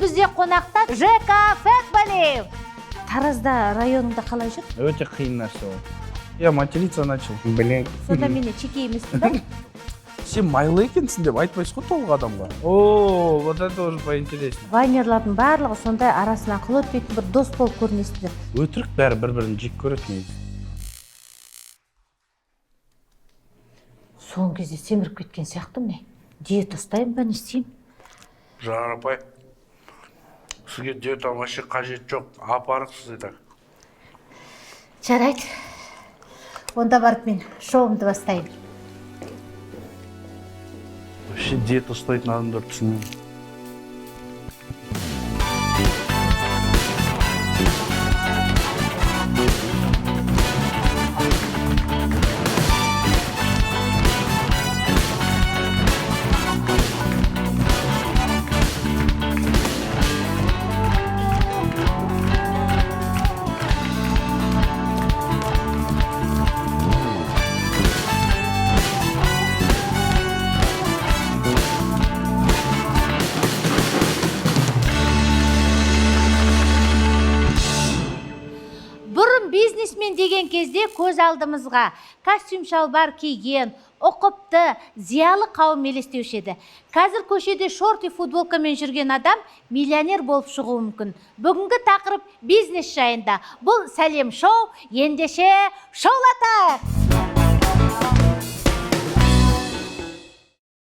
Бізде қонақта Жека Фетбалиев. Таразда районыңда қалай жүр? Өте қиын нәрсе ол. Я материться начал. Блин. Сонда мен чеке емеспін ба? Сен майлы екенсің деп айтпайсың ғой толық адамға. О, вот это уже поинтереснее. Вайнерлардың барлығы сондай, арасынан қыл өтпейтін бір дос болып көрінесіңдер. Өтірік, бәрі бір бірін жек көреді негізі. Соңғы кезде семіріп кеткен сияқтымын, не диета ұстаймын ба, не істеймін? Жанар апай, сізге диета вообще қажет жоқ, апарықсыз и так. Жарайды, онда барып мен шоуымды бастайын. Вообще диета ұстайтын адамдарды түсінбеймін. Бұрын бизнесмен деген кезде көз алдымызға костюм шалбар киген, ұқыпты, зиялы қауым елестеуші еді. Қазір көшеде шорты футболкамен жүрген адам миллионер болып шығуы мүмкін. Бүгінгі тақырып бизнес жайында. Бұл Сәлем шоу, ендеше шоулатайық!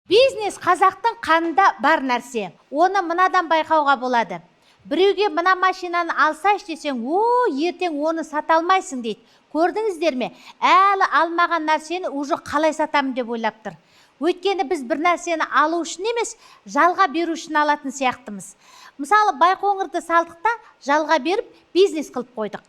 Бизнес қазақтың қанында бар нәрсе. Оны мынадан байқауға болады. Біреуге мына машинаны алсайшы десең, о, ертең оны сата алмайсың дейді. Көрдіңіздер ме? Әлі алмаған нәрсені уже қалай сатамын деп ойлап тұр. Өйткені біз бір нәрсені алу үшін емес, жалға беру үшін алатын сияқтымыз. Мысалы, Байқоңырды салдық та, жалға беріп бизнес қылып қойдық.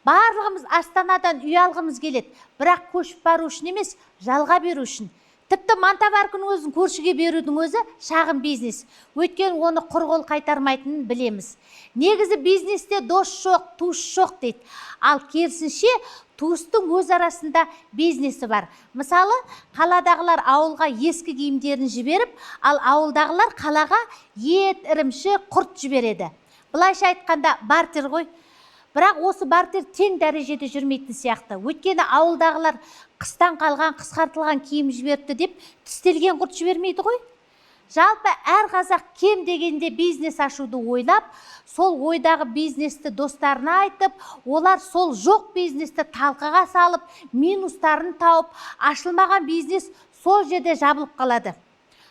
Барлығымыз Астанадан үй алғымыз келеді, бірақ көшіп бару үшін емес, жалға беру үшін. Тіпті мантоварканың өзін көршіге берудің өзі шағын бизнес. Өйткені оны құр қол қайтармайтынын білеміз. Негізі бизнесте дос жоқ, туыс жоқ дейді. Ал керісінше туыстың өз арасында бизнесі бар. Мысалы, қаладағылар ауылға ескі киімдерін жіберіп, ал ауылдағылар қалаға ет, ірімшік, құрт жібереді. Былайша айтқанда бартер ғой. Бірақ осы бартер тең дәрежеде жүрмейтін сияқты. Өйткені ауылдағылар қыстан қалған, қысқартылған киім жіберіпті деп тістелген құрт жібермейді ғой. Жалпы әр қазақ кем дегенде бизнес ашуды ойлап, сол ойдағы бизнесті достарына айтып, олар сол жоқ бизнесті талқыға салып, минустарын тауып, ашылмаған бизнес сол жерде жабылып қалады.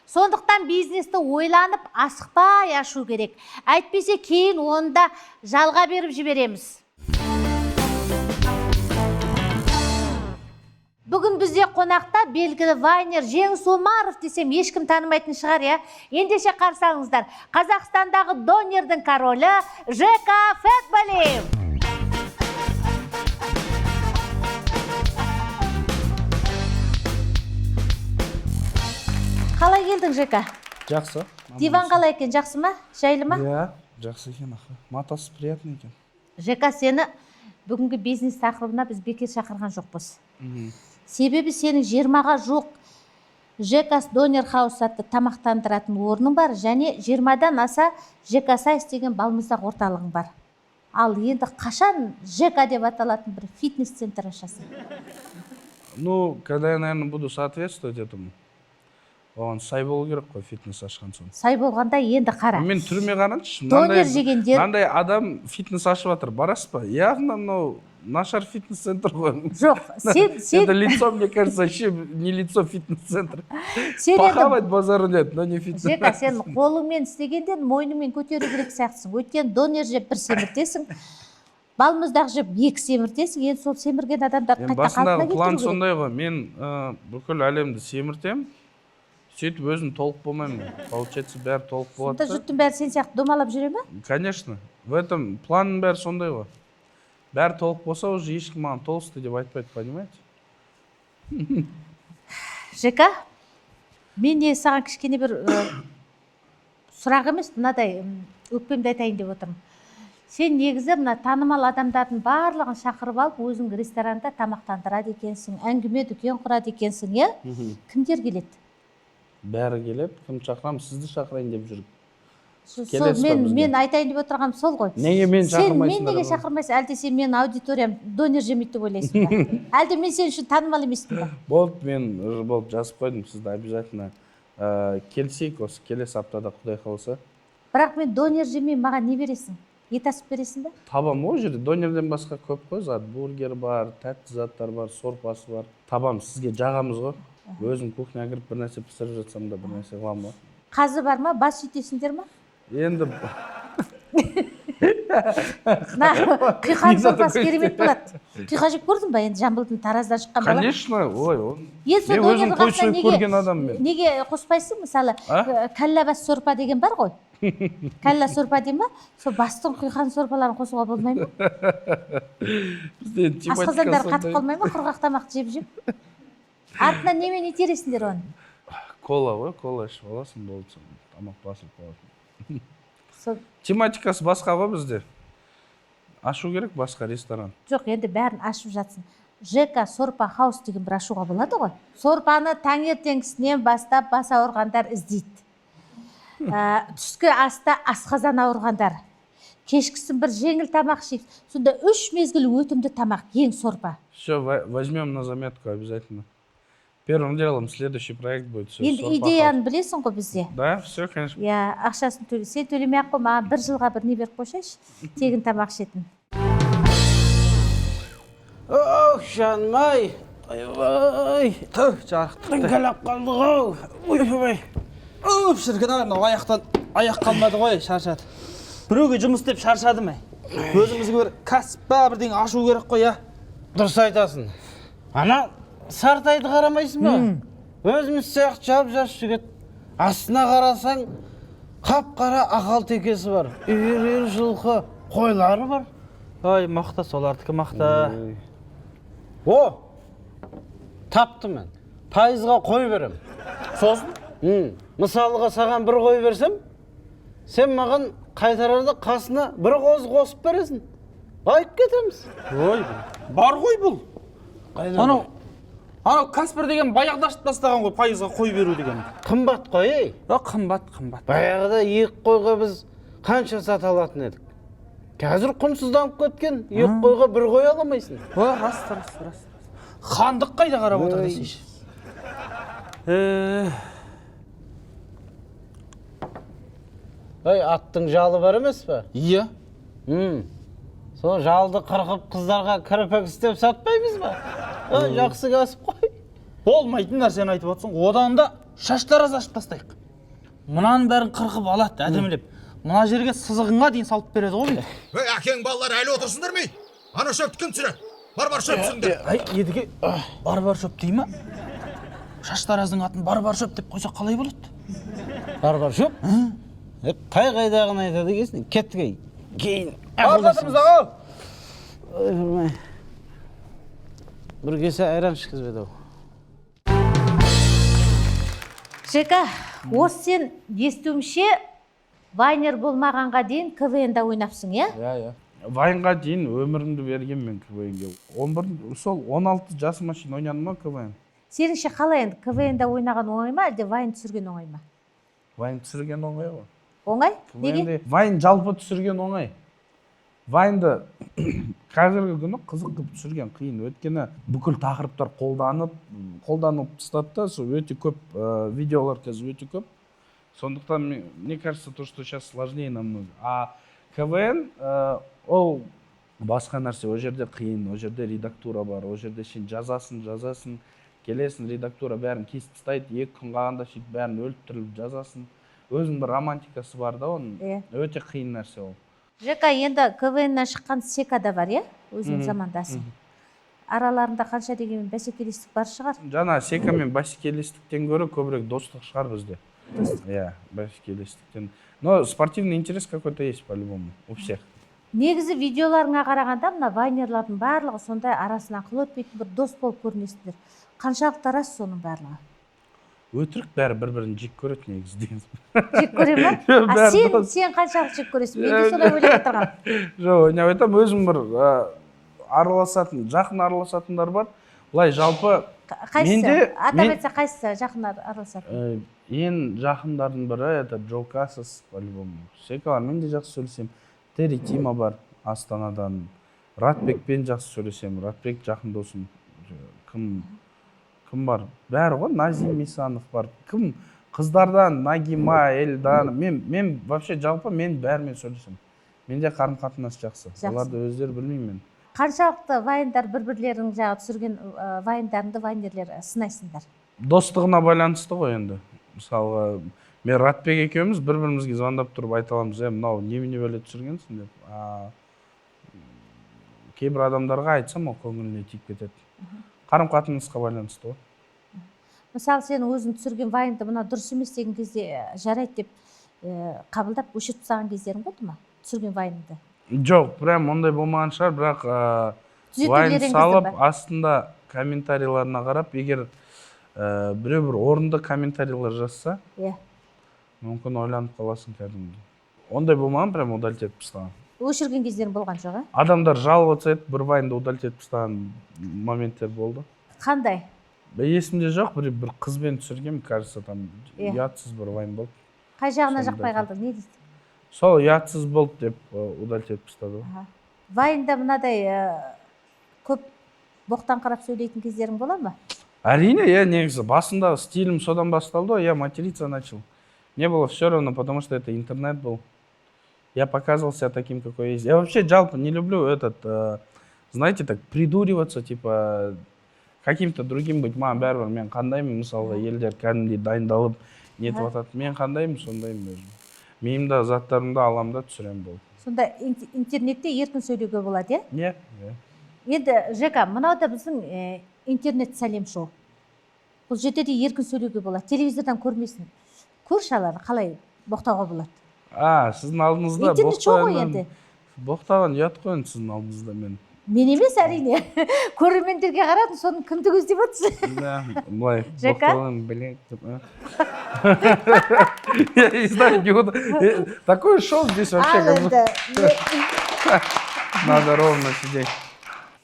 Сондықтан бизнесті ойланып, асықпай ашу керек. Әйтпесе кейін оны да жалға беріп жібереміз. Бүгін бізде қонақта белгілі вайнер Жеңіс Омаров десем ешкім танымайтын шығар, иә? Ендеше қарсы алыңыздар. Қазақстандағы донердің королі Жека Фетбалиев. Қалай келдің, Жека? Жақсы. Диван қалай екен, жақсы ма? Жайлы ма? Иә, жақсы екен, аха. Матасы приятный екен. Жека, сені бүгінгі бизнес тақырыбына біз бекер шақырған жоқпыз. Себебі сенің 20-ға жуық Жекас Донер Хаус атты тамақтандыратын орның бар және 20-дан аса Жека Сайс деген балмұздақ орталығың бар. Ал енді қашан Жека деп аталатын бір фитнес центр ашасың? Ну, когда я, наверное, буду соответствовать этому. Оған сай болу керек қой, фитнес ашқан соң. Сай болғанда енді қара. Мен түріме қараңызшы, Донер жегендер. Мынандай адам фитнес ашып жатыр, барасыз ба? Явно мынау нашар фитнес-центр ғой. Жоқ, сен Это лицо, мне кажется, вообще не лицо фитнес-центра. Сен енді Похавать базару нет, но не фитнес. Жека, сен қолыңмен істегенде мойныңмен көтеру керек сияқтысың. Өйткені донер жеп бір семіртесің, балмұздақ жеп екі семіртесің, енді сол семірген адамдарды Енді қайта басындағы қалпына план келтіру керек. сондай ғой. Мен бүкіл әлемді семіртемін, сөйтіп өзім толық болмаймын. Получается, бәрі толық болады Сонда да. жұрттың бәрі сен сияқты домалап жүре ме? Конечно. В этом планның бәрі сондай ғой. Бәрі толық болса, уже ешкім маған толстый деп айтпайды, понимаете? Жека, мен не саған кішкене бір сұрақ емес, мынадай өкпемді айтайын деп отырмын. Сен негізі мына танымал адамдардың барлығын шақырып алып, өзің ресторанда тамақтандырады екенсің, әңгіме дүкен құрады екенсің, иә? Кімдер келеді? Бәрі келеді, кім шақырамын, сізді шақырайын деп жүрік. Сол Келесіз ба мен бізге? Мен айтайын деп отырғаным сол ғой. Неге мен Сен мен шақырмайсыңдар? Неге шақырмайсың? Әлде сен менің аудиториям донер жемейді деп ойлайсың ба? Әлде мен сен үшін танымал емеспін ба? Болды, мен уже болды, жазып қойдым сізді обязательно. Келісейік осы келесі аптада, құдай қаласа. Бірақ мен донер жемеймін, маған не бересің? Ет асып бересің ба? Табам ғой, ол жерде донерден басқа көп қой зат: бургер бар, тәтті заттар бар, сорпасы бар. Табамыз, сізге жағамыз ғой. Өзім кухняға кіріп, бір нәрсе пісіріп жатсам да, бір нәрсе қыламын ғой. Қазы бар ма? Бас сөйтесіңдер ма? Енді Мына құйқаның сорпасы керемет болады. Құйқа жеп көрдің ба енді, Жамбылдың, Тараздан шыққан бала? Конечно, ой, Енді сол мен өзім донердің қой қасына сойып неге көрген адаммын мен. Неге қоспайсың, мысалы, А? Кәллә бас сорпа деген бар ғой, кәллә сорпа дей ма, сол бастың, құйқаның сорпаларын қосуға болмай ма? Бізде енді тематика Асқазандары қатып сондай. қалмай ма құрғақ тамақ жеп жеп? Артынан немен итересіңдер оны? Кола ғой, кола ішіп аласың, болды, сол тамақ басылып қалады. Сол. Тематикасы басқа ғой бізде, ашу керек басқа ресторан. Жоқ, енді бәрін ашып жатсың. Жека сорпа хаус деген бір ашуға болады ғой. Сорпаны таңертеңгісінен бастап бас ауырғандар іздейді, түскі аста асқазан ауырғандар, кешкісін бір жеңіл тамақ ішейік. Сонда үш мезгіл өтімді тамақ ең сорпа. Все, возьмем на заметку обязательно. Первым делом следующий проект будет всё, Енді сорпа идеяны білесің ғой бізде. хаус. Да, все, конечно. Иә, ақшасын төле, сен төлемей ақ қой, маған бір жылға бір не беріп қойсайшы, тегін тамақ ішетін. Ох, жаным ай, ойбай. Түh, жарықтық. Діңкелеп қалдық ау, ойбай. Өп, шіркін ай, мынау аяқтан аяқ қалмады ғой, шаршады. Біреуге жұмыс істеп шаршадым ай. Өзімізге бір кәсіп па, бірдеңе ашу керек қой, иә. Дұрыс айтасың. Ана Сартайды қарамайсың ба? Өзіміз сияқты жап жас жігіт, астына қарасаң, қап қара ақалтекесі бар, үйір үйір жылқы, қойлары бар. Ой, мықты, солардікі мықты. О, таптым, мен пайызға қой берем. Сосын? Мысалға, саған бір қой берсем, сен маған қайтарарда қасына бір қозы қосып бересің, байып кетеміз. Ой, бар ғой бұл. Қайда? Анау Каспер деген баяғыда ашып тастаған ғой пайызға қой беру деген. Қымбат қой, ей. О, қымбат, қымбат. Баяғыда екі қойға біз қанша сата алатын едік, қазір құнсызданып кеткен, екі қойға бір қой ала алмайсың. О, рас, рас, рас. Хандық қайда қарап отыр Ой. десейші. Э, Ой, аттың жалы бар емес па? Иә. Сол жалды қырқып, қыздарға кірпік істеп сатпаймыз ба? Ой, жақсы кәсіп қой. Болмайтын нәрсені айтып отырсың. Одан да шаштараз ашып тастайық. Мынаның бәрін қырқып алады әдемілеп. Мына жерге сызығыңа дейін салып береді ғой бүйтіп. Ей, әкең балалары, әлі отырсыңдар ма? Ана шөпті кім түсіреді? Бар, бар, шөп түсіріңдер. Ай, Едіге, бар, бар шөп дей ма? Шаштараздың атын бар, бар шөп деп қойсақ, қалай болады? Бар, бар шөп. Е, қай қайдағыны айтады екенсің. Кеттік, ей, кейін. Барып жатырмыз, аға. Ойбай, бір кесе айран ішкізбеді ау. Жека, осы сен, естуімше, вайнер болмағанға дейін КВН да ойнапсың, иә? Иә, вайнға дейін өмірімді берген мен КВНге. 11, сол 16 жасыма шейін ойнадым ғой КВН. Сеніңше қалай енді, КВН да ойнаған оңай ма, әлде вайн түсірген оңай ма? Вайн түсірген оңай ғой. Оңай неге? КВНде вайн жалпы түсірген оңай. Вайнды қазіргі күні қызық қылып түсірген қиын, өйткені бүкіл тақырыптар қолданылып тастады да, сол өте көп, видеолар қазір өте көп. Сондықтан мне кажется, то, что сейчас сложнее намного. А КВН ол басқа нәрсе, ол жерде қиын, ол жерде редактура бар, ол жерде сен жазасың, жазасың, келесің, редактура бәрін кесіп тастайды, 2 күн қалғанда сөйтіп бәрін өліп тіріліп жазасың. Өзінің бір романтикасы бар да оның. Өте қиын нәрсе ол. Жека, енді КВНнан шыққан Сека да бар, иә, өзіңнің замандасың. Араларында қанша дегенмен бәсекелестік бар шығар. Жаңа Секамен бәсекелестіктен гөрі көбірек достық шығар бізде, иә, бәсекелестіктен. Но спортивный интерес какой то есть по любому у всех. Негізі видеоларыңа қарағанда, мына вайнерлардың барлығы сондай арасынан қыл өтпейтін бір дос болып көрінесіңдер. Қаншалықты рас соның барлығы? Өтірік, бәрі бір бірін жек көреді негізі деген. Жек көре ма? А Бәрі сен дос. сен қаншалықты жек көресің? Мен де солай ойлап отырғанмын. Жоқ, ойнап айтамын, өзім бір араласатын, жақын араласатындар бар. Былай жалпы. Қайсысы? Атап айтса, қайсысы жақын араласады? Ең жақындардың бірі это Джо Кассас, по-любому. Секалармен де жақсы сөйлесемін. Терри Тима бар Астанадан. Ратбекпен жақсы сөйлесемін. Ратбек жақын досым. Кім кім бар? Бәрі ғой, Назим Мисанов бар. Кім қыздардан Нагима, Эльдана. Мен вообще жалпы мен бәрімен сөйлесемін. Менде қарым қатынас жақсы. Жақсы. Оларды өздері білмеймін мен. Қаншалықты вайндар бір бірлерінің жаңағы түсірген вайндарыңды, вайнерлер, сынайсыңдар? Достығына байланысты ғой енді. Мысалға, мен Ратбек екеуміз бір бірімізге звондап тұрып айта аламыз: «Е, мынау немене бәле түсіргенсің?» — деп. А кейбір адамдарға айтсам, ол көңіліне тиіп кетеді. Қарым қатынасқа байланысты ғой. Мысалы, сен өзің түсірген вайнды мынау дұрыс емес деген кезде, жарайды деп қабылдап, өшіріп тастаған кездерің болды ма түсірген вайныңды? Жоқ, прям ондай болмаған шығар, бірақ Түзетулер вайн енгіздің салып, ба? астында комментарийларына қарап, егер біреу бір орынды комментарийлер жазса, мүмкін, ойланып қаласың кәдімгідей. Ондай болмаған, прям удалить етіп тастаған. Өшірген кездерің болған жоқ, ә? Адамдар жаловаться етіп, бір вайнды удалить етіп тастаған моменттер болды. Қандай? Есімде жоқ, бір қызбен түсіргенмін, кажется, там ұятсыз бір вайн болды. Қай жағына Сондай. жақпай қалды, не дейді? Сол ұятсыз болды деп удалить етіп тастады ғой. Вайнда мынадай көп боқтаңқырап сөйлейтін кездерің бола ма? Әрине, иә. Негізі басында стилім содан басталды ғой, я материться начал. Мне было все равно, потому что это интернет был. Я показывал себя таким, какой есть. Я вообще жалпы не люблю этот, знаете, так придуриваться, типа каким-то другим быть. Маған бәрібір, мен қандаймын. Мысалға, елдер кәдімгідей дайындалып нетіп жатады. Мен қандаймын, сондаймын өзім. Миымда заттарымды аламын да, түсіремін, болды. Сонда интернетте еркін сөйлеуге болады, иә? Иә. Енді, Жека, мынау да біздің интернет сәлем шоу. Бұл жерде де еркін сөйлеуге болады. Телевизордан көрмесін, көрші алар, қалай боқтауға болады? А, сіздің алдыңызда Интернет шоу ғой боқтаған- енді. Боқтаған ұят қой енді сіздің алдыңызда мен. Мен емес, әрине, көрермендерге қарадым. Соның кімді көздеп отырсың? Да, былай Жека? боқтаған, блядь, деп, а. Я не знаю, такое шоу здесь вообще, Ал как бы енді надо ровно сидеть.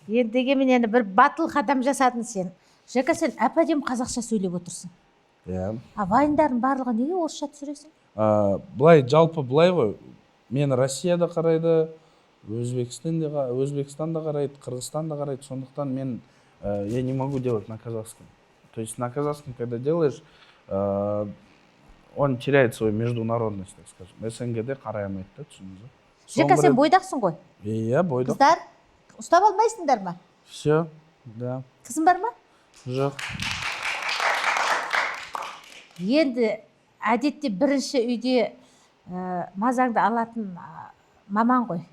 Енді дегенмен енді бір батыл қадам жасадың сен, Жека. Сен әп әдемі қазақша сөйлеп отырсың. Иә. А вайндардың барлығын неге орысша түсіресің? Былай, жалпы былай ғой, мені Россияда қарайды, Өзбекстан да қарайды, Қырғызстан да қарайды. Сондықтан мен я не могу делать на казахском. То есть на казахском когда делаешь, он теряет свою международность, так скажем. СНГ де қарай алмайды да, түсіндіңіз ба? Жека, Соңғы сен рет- бойдақсың ғой? Иә, бойдақ. Қыздар ұстап алмайсыңдар ма? Все, да. Қызың бар ма? Жоқ. Енді әдетте бірінші үйде мазаңды алатын мамаң ғой.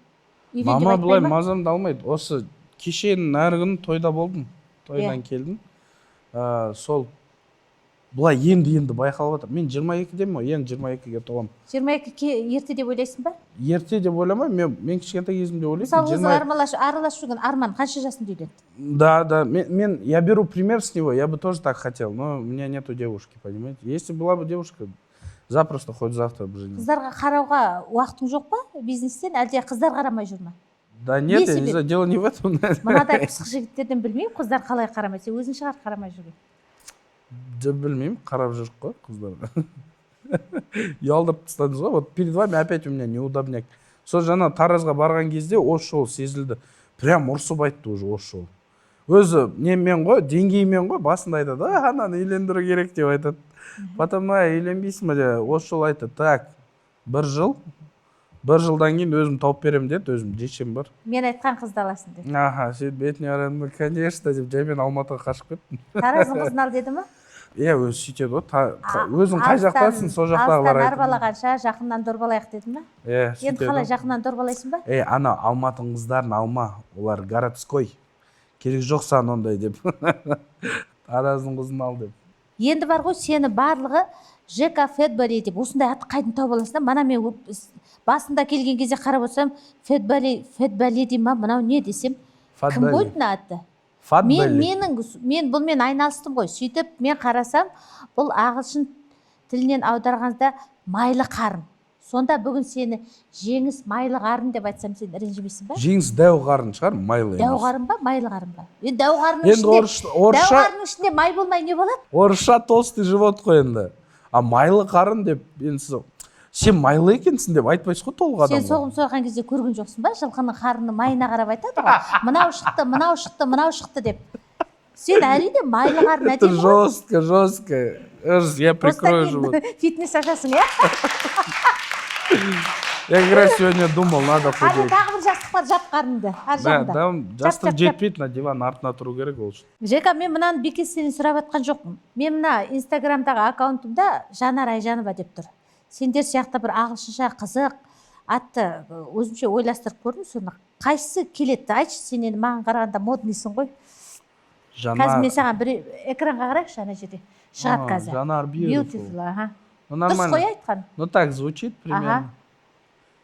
Үйлен деп Мама айтпай былай ма? мазамды алмайды. Осы кешенің әрі күні тойда болдым, тойдан келдім. Сол былай енді енді байқалып жатыр. Мен 22-демін ғой, енді 22-ге толамын. 22 ерте деп ойлайсың ба? Ерте деп ойламаймын. Мен кішкентай кезімде Мысалы, ойлайтынмын өзің 20. араласып жүрген Арман қанша жасында үйленді? Да, мен я беру пример с него, я бы тоже так хотел, но у меня нету девушки, понимаете? Если была бы девушка, запросто хоть завтра бы женился. Қыздарға қарауға уақытың жоқ па бизнестен, әлде қыздар қарамай жүр ма? Да нет, я не себе? знаю, дело не в этом. Мынадай пысық жігіттерден білмеймін, қыздар қалай қарамайды. Сен өзің шығар қарамай жүрген. Да білмеймін, қарап жүрік қой қыздарға. Ұялдырып тастадыңыз ғой. Вот перед вами опять у меня неудобняк. Сол жаңа Таразға барған кезде осы жолы сезілді. Прям ұрсып айтты уже осы жолы. Өзі немен ғой, деңгейімен ғой, басында айтады: «А, ананы үйлендіру керек», — деп айтады. Потом: «А, үйленбейсің ба?» — деп. Осы жолы айтты: «Так, бір жыл, бір жылдан кейін өзім тауып беремін», — деді. Өзім жекшем бар. Мен айтқан қызды аласың деп. Аха, сөйтіп бетіне қарадым да, «Конечно» деп, жаймен Алматыға қашып кеттім. Тараздың қызын ал деді ма? Иә, өзі сөйтеді ғой. Өзің қай жақтасың, сол жақтағылар Алыстан айтады. арбалағанша, жақыннан дорбалайық деді ма? Иә, Енді сөйтеді қалай, ғой. жақыннан дорбалайсың ба? Ей, ана Алматының қыздарын алма, олар городской, керек жоқ саған ондай деп, Тараздың қызын ал деп. Енді бар ғой, сені барлығы Жека Фэтболи деп, осындай атты қайдан тауып аласың да? Мана мен басында келген кезде қарап отырсам, Фэтболи, Фэтболи дей ма, мынау не десем, кім Фатбали. қойды мына атты? Мен Фатбали. Мен бұнымен айналыстым ғой. Сөйтіп мен қарасам, бұл ағылшын тілінен аударғанда майлы қарын. Сонда бүгін сені Жеңіс майлы қарын деп айтсам, сен ренжімейсің ба? Жеңіс дәу қарын шығар, майлы Дәу емес. қарын ба, майлы қарын ба? Енді дәу қарынның Енді ішінде орысша дәу қарынның ішінде май болмай не болады? Орысша толстый живот қой енді. А майлы қарын деп енді сен майлы екенсің деп айтпайсыз ғой толық Сен адамға. соғым сойған кезде көрген жоқсың ба? Жылқының қарыны майына қарап айтады ғой: мынау шықты, мынау шықты, мынау шықты деп. Сен, әрине, майлы қарын Это әдемі ғой. жестко, жестко. Я прикрою живот. Фитнес ашасың, иә? Я как раз сегодня думал, надо Ары худеть. тағы бір жастық бар, жап қарныңды ар Да, жағында. да, жастық Жап, жап, жап. жетпейді, на диван артына тұру керек ол үшін. Жека, мен мынаны бекер сенен сұрап жатқан жоқпын. Мен мына Инстаграмдағы аккаунтымда Жанар Айжанова деп тұр. Сендер сияқты бір ағылшынша қызық атты өзімше ойластырып көрдім. Соны қайсысы келеді, айтшы. Сен енді маған қарағанда модныйсың ғой. Қазір Жанар. мен саған бір экранға қарайықшы, ана жерде шығады А, қазір. Жанар beautiful. Beautiful, аха. Ну, Дұрыс қой нормально. айтқан. Ну, так звучит примерно.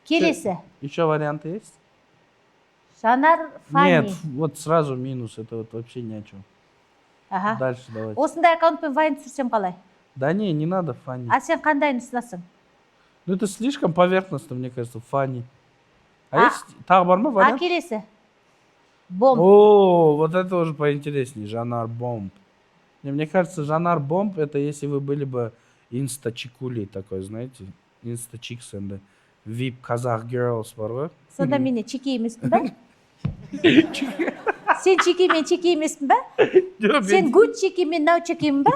Келесі. Еще варианты есть? Жанар funny. Нет, вот сразу минус, это вот вообще ни о чем. Аха. Дальше давайте. Осындай аккаунтпен вайн түсірсем қалай? Да не, не надо funny. А сен қандайын ұсынасың? Ну, это слишком поверхностно, мне кажется, funny. А А- есть тағы бар ма А вариант? келесі. Бомб. О, вот это уже поинтереснее, Жанар Бомб. Не, мне кажется, Жанар Бомб, это если вы были бы инста-чикули такой, знаете, инста-чикс and VIP Kazakh girls бар ғой. Сонда мен не, чеке емеспін ба? Сен чеке, мен чеке емеспін ба? Сен good чеке, мен no чекемін ба?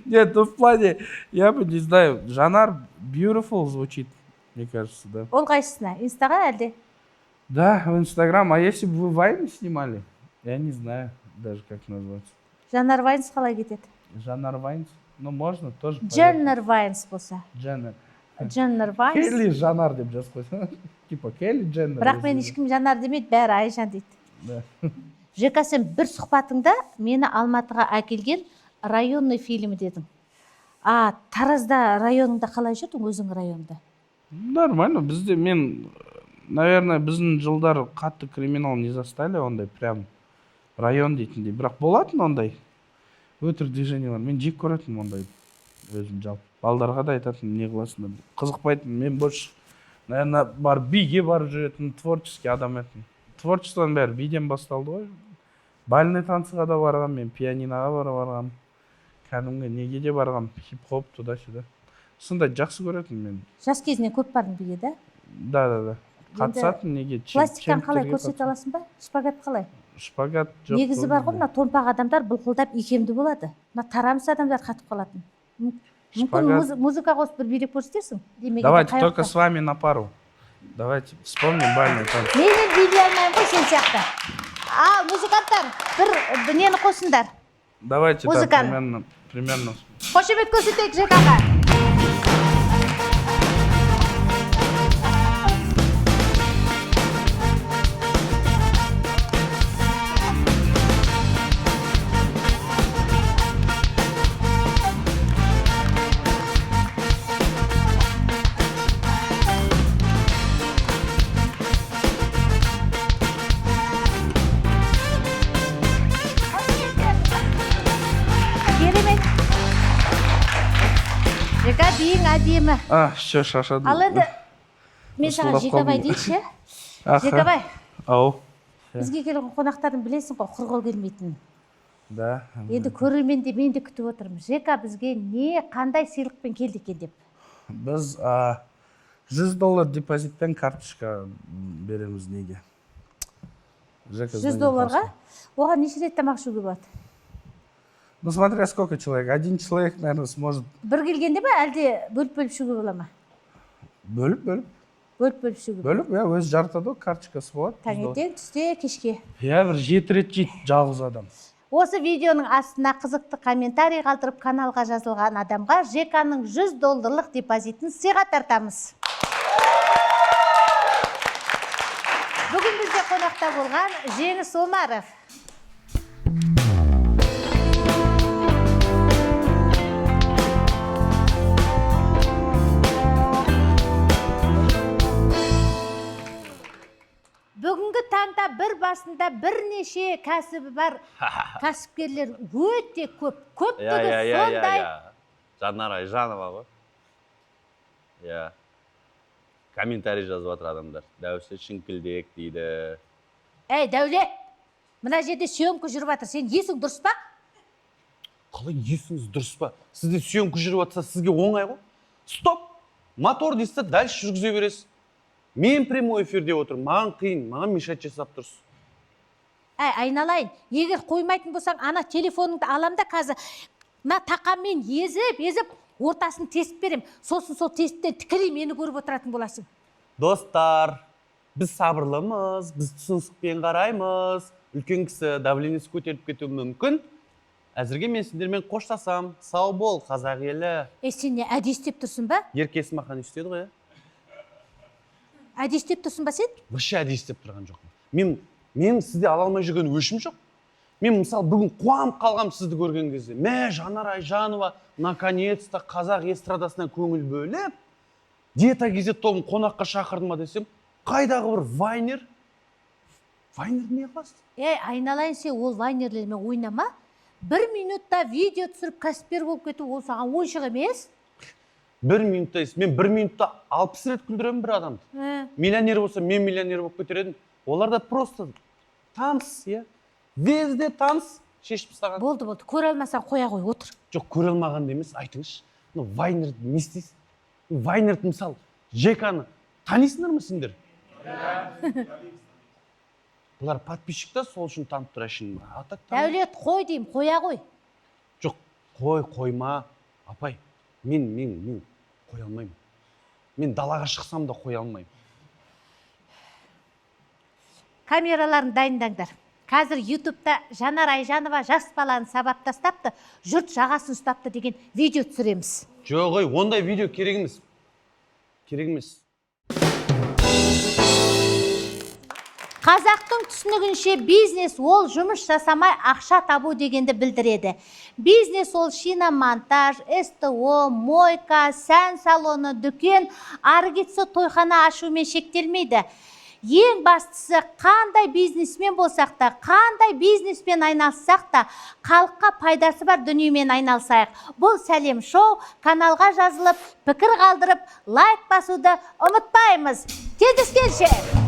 Нет, ну в плане, я бы не знаю, Жанар beautiful звучит, мне кажется, да. Ол қайсысына, инстаға әлде? Да, в Инстаграм. А если бы вы вайны снимали? Я не знаю даже, как назвать. Жанар Вайнс қалай кетеді? Жанар Вайнс? Ну, можно тоже. Дженнер Вайнс болса. Дженнер. Дженнер Вайнс. Келли Жанар деп жазып қойсаң. Типа Келли Дженнер. Бірақ мен ешкім Жанар демейді, бәрі Айжан дейді. Да. Жека, сен бір сұхбатыңда мені Алматыға әкелген районный фильмі дедің. А Таразда районыңда қалай жүрдің, өзің районда? Нормально. Бізде мен, наверное, біздің жылдар қатты криминал не застали ондай прям район дейтіндей. Бірақ болатын ондай өтірік движениялар. Мен жек көретінмін ондай өзім жалпы. Балдарға да айтатынмын, не қыласыңдар деп. Қызықпайтын. Мен больше, наверное, бар биге барып жүретін творческий адам едім. Творчествоның бәрі биден басталды ғой. Бальный танцыға да барғанмын мен, пианиноға барып барғанмын. Кәдімгі неге де барғанмын, хип-хоп, туда-сюда. Сондай жақсы көретінмін мен. Жас кезінен көп бардың биге, да? Да. Қатысатын неге? Пластиканы қалай чемптерге көрсете қатысатын. аласың ба? Шпагат қалай? Шпагат жоқ. Негізі бар ғой, мына томпақ адамдар былқылдап икемді болады, мына тарамыс адамдар қатып қалатын. Мүмкін Шпагат. музыка қосып бір билеп көрсетерсің демеген. Давайте қай только уақытта? с вами на пару. Давайте вспомним бальный танец. Мен енді билей алмаймын ғой сен сияқты. А музыканттар, бір нені қосыңдар. Давайте, да, Музыканы. примерно, примерно. Қошемет көрсетейік Жекаға. Керемет, Жека, биің әдемі. А, все, шаршадым. Ал енді мен саған Ысылдап Жекабай қалдым. дейінші, иә? Аха. Жекабай, Ау. бізге келген қонақтардың білесің ғой құр қол келмейтінін. Да. Енді көрермен де, мен де күтіп отырмын, Жека бізге не, қандай сыйлықпен келді екен деп. Біз 100 доллар депозитпен карточка береміз неге? Жека 100 звонит. долларға оған неше рет тамақ ішуге болады? Ну, смотря сколько человек. Один человек, наверное, сможет Бір келгенде ме, әлде бөліп бөліп ішуге бола ма? Бөліп, бөліп. Бөліп бөліп ішуге. Бөліп, иә, өзі жаратады ғой, карточкасы болады. 100 доллар. Таңертең, түсте, кешке. Иә, бір жеті рет жейді жалғыз адам. Осы видеоның астына қызықты комментарий қалдырып, каналға жазылған адамға Жеканың 100 долларлық депозитін сыйға тартамыз. Бүгін бізде қонақта болған Жеңіс Омаров. Бүгінгі таңда бір басында бірнеше кәсібі бар кәсіпкерлер өте көп. Көптігі Иә, иә, иә, сондай. иә. Жанар Айжанова ғой. Иә, комментарий жазып жатыр адамдар, дәуісі шіңкілдек дейді. Әй, Дәулет, мына жерде съемка жүріп жатыр, сен есің дұрыс па? Қалай есіңіз дұрыс па? Сізде съемка жүріп жатса, сізге оңай ғой, стоп мотор дейсіз да, дальше жүргізе бересіз. Мен прямой эфирде отырмын, маған қиын, маған мешать жасап тұрсыз. Әй, айналайын, егер қоймайтын болсаң, ана телефоныңды алам да, қазір мына тақаммен езіп езіп ортасын тесіп берем. Сосын сол тесіктен тікелей мені көріп отыратын боласың. Достар, біз сабырлымыз, біз түсіністікпен қараймыз. Үлкен кісі давлениесі көтеріліп кетуі мүмкін. Әзірге мен сендермен қоштасам. Сау бол, қазақ елі. Ей, сен не, әдейі істеп тұрсың ба? Ерке Есмахан істеді ғой, иә. Әдейі істеп тұрсың ба сен? Вообще әдейі істеп тұрған жоқпын. Мен сізде ала алмай жүрген өшім жоқ. Мен, мысалы, бүгін қуанып қалғам сізді көрген кезде. Мә, Жанар Айжанова наконец то қазақ эстрадасына көңіл бөліп, Диета kz тобын қонаққа шақырды ма десем, қайдағы бір вайнер. Вайнер не қыласыз? Ей, айналайын, сен ол вайнерлермен ойнама. Бір минутта видео түсіріп, кәсіпкер болып кету ол саған ойыншық емес. Бір минутта емес, мен бір минутта 60 рет күлдіремін бір адамды. Миллионер болса, мен миллионер болып кетер едім. Олар да просто таныс, иә, везде таныс, шешіп тастаған. Болды, болды, көре алмасаң, қоя ғой, отыр. Жоқ, көре алмағанда емес, айтыңызшы, мына вайнерді не істейсіз? Вайнерді, мысалы, Жеканы танисыңдар ма сендер? Бұлар подписчик та, сол үшін танып тұр әшейін. А так Дәулет, қой деймін, қоя ғой. Жоқ, қой, қойма, апай. Мен қоя алмаймын. Мен далаға шықсам да қоя алмаймын. Камераларын дайындаңдар. Қазір Ютубта «Жанар Айжанова жас баланы сабап тастапты, жұрт жағасын ұстапты» деген видео түсіреміз. Жоқ, ой, ондай видео керек емес, керек емес. Қазақтың түсінігінше, бизнес ол жұмыс жасамай ақша табу дегенді білдіреді. Бизнес ол шиномонтаж, СТО, мойка, сән салоны, дүкен, ары кетсе тойхана ашумен шектелмейді. Ең бастысы, қандай бизнесмен болсақ та, қандай бизнеспен айналыссақ та, халыққа пайдасы бар дүниемен айналысайық. Бұл Сәлем шоу. Каналға жазылып, пікір қалдырып, лайк басуды ұмытпаймыз. Кездескенше!